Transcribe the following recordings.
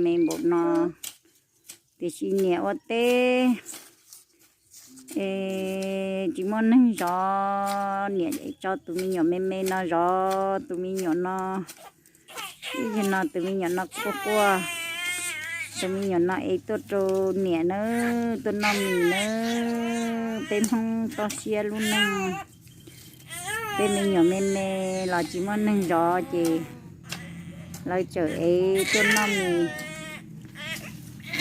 me npaum no, tiam sis niam ua teb es tsis muaj neeg zov, niam tso tus me nyuam me me no zov tus me nyuam no. Ib zaug no tus me nyuam no quaj quaj, tus me nyuam no es tuaj rau niam nawb, tuaj noj mis nawb. Peb Hmoob toj siab lub neej, tej me nyuam me me los tsis muaj neeg zov ces lawv txawm es tuaj noj mis.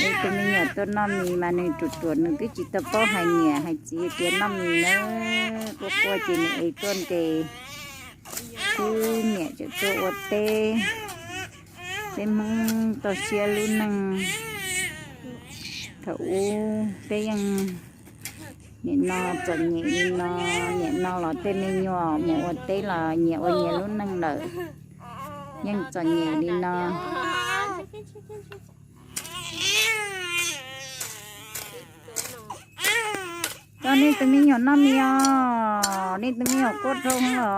Es tus me nyuam tuaj noj mis mas nws ruam ruam nws twb tsis tau paub hais niam hais txiv tias noj mis nawb, quaj quaj ces nws es tuaj nres xwb, niam txawm tuaj ua teb. Peb Hmoob toj siab lub neej. Thaum ub peb yeej nim no txom nyem li no, nim no los tej me nyuam mus ua teb los nyias ua nyias lub neej lawm, yeej txom nyem li no. Cov nej tus me nyuam noj mis os, nej tus me nyuam quaj dhau los.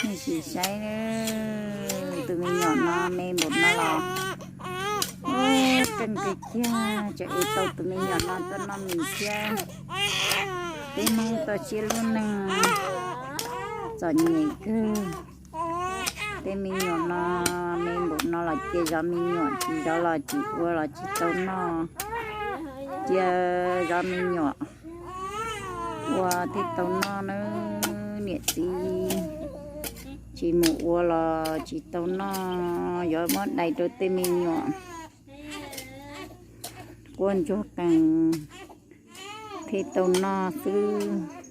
Nej sim saib tus me nyuam no me npaum no los, keej kawg kiag tseem es tau tus me nyuam no tuaj noj mis thiab. Peb Hmoob toj siab lub neej txom nyem kawg. Tej me nyuam no me npaum no los cia zov me nyuam, tsis zov los tsis ua los tsis tau noj, cia zov me nyuam ua thiaj tau noj nawb. Niam txiv tsis mus ua los tsis tau noj, yuav muab dai rau tej me nyuam quaj ntsuag qees thiaj tau noj xwb.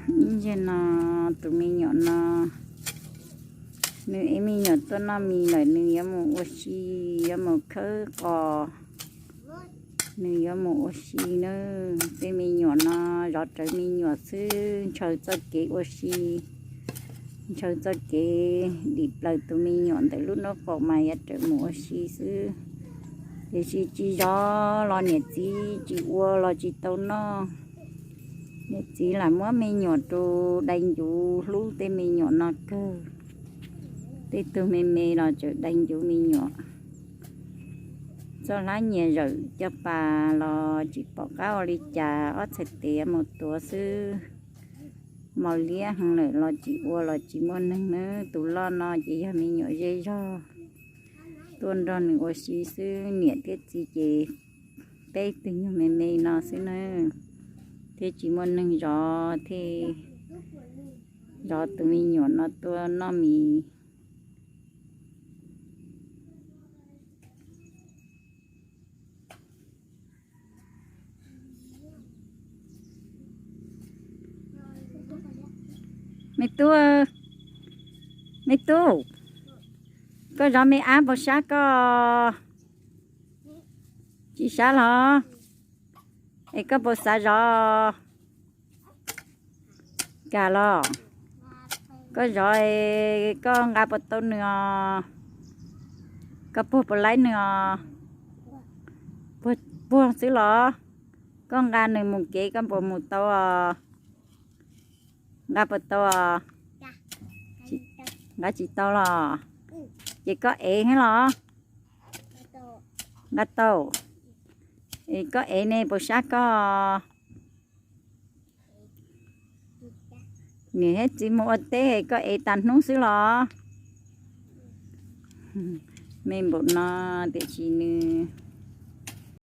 Ib zaug no tus me nyuam no nws ev me nyuam tuaj noj mis lawm, nws yuav mus ua si, yuav mus khawb qos, nws yuav mus ua si nawb. Tej me nyuam no zov rawv me nyuam xwb, ntshaw txoj kev ua si, ntshaw txoj kev dim plaws tus me nyuam ntawm lub nraub qaum mas yuav rawv mus ua si xwb. Tiam sis tsis zov los niam txiv tsis ua los tsis tau noj. Niam txiv lam muab me nyuam rau dai ncuv hlub tej me nyuam no kawg. Tej tug me me los tseem dai ncuv me nyuam. Txoj hlab nyias zawm caj pas los tsis pom qab ua li cas, ob txhais tes mus tuav xwb. Mos liab heev lawm los tsis ua los tsis muaj neeg nawb. Tus loj no ces yog me nyuam zej zog tuaj nrog nws ua si xwb, niam thiab txiv ces peb tug nyuag me me no xwb nawb, thiab tsis muaj neeg zov thiaj zov tus me nyuam no tuaj noj mis. Me tub, me tub, koj zov me ab puas sab koj? Tsis sab los? Es koj puas xav zov? Kam los? Koj zov, koj nqa puas tau nws os? Koj puag puas laib nws os? Puag xwb los? Koj nqa nws mus kev koj puas mus tau os? Nqa puas tau os? Nqa tsis tau los? Ces koj ev thiab los? Nqa tau. Es koj ev ne puas sab koj? Niam thiab txiv mus ua teb koj ev tas hnub xwb los? Me npaum no tiam sis nws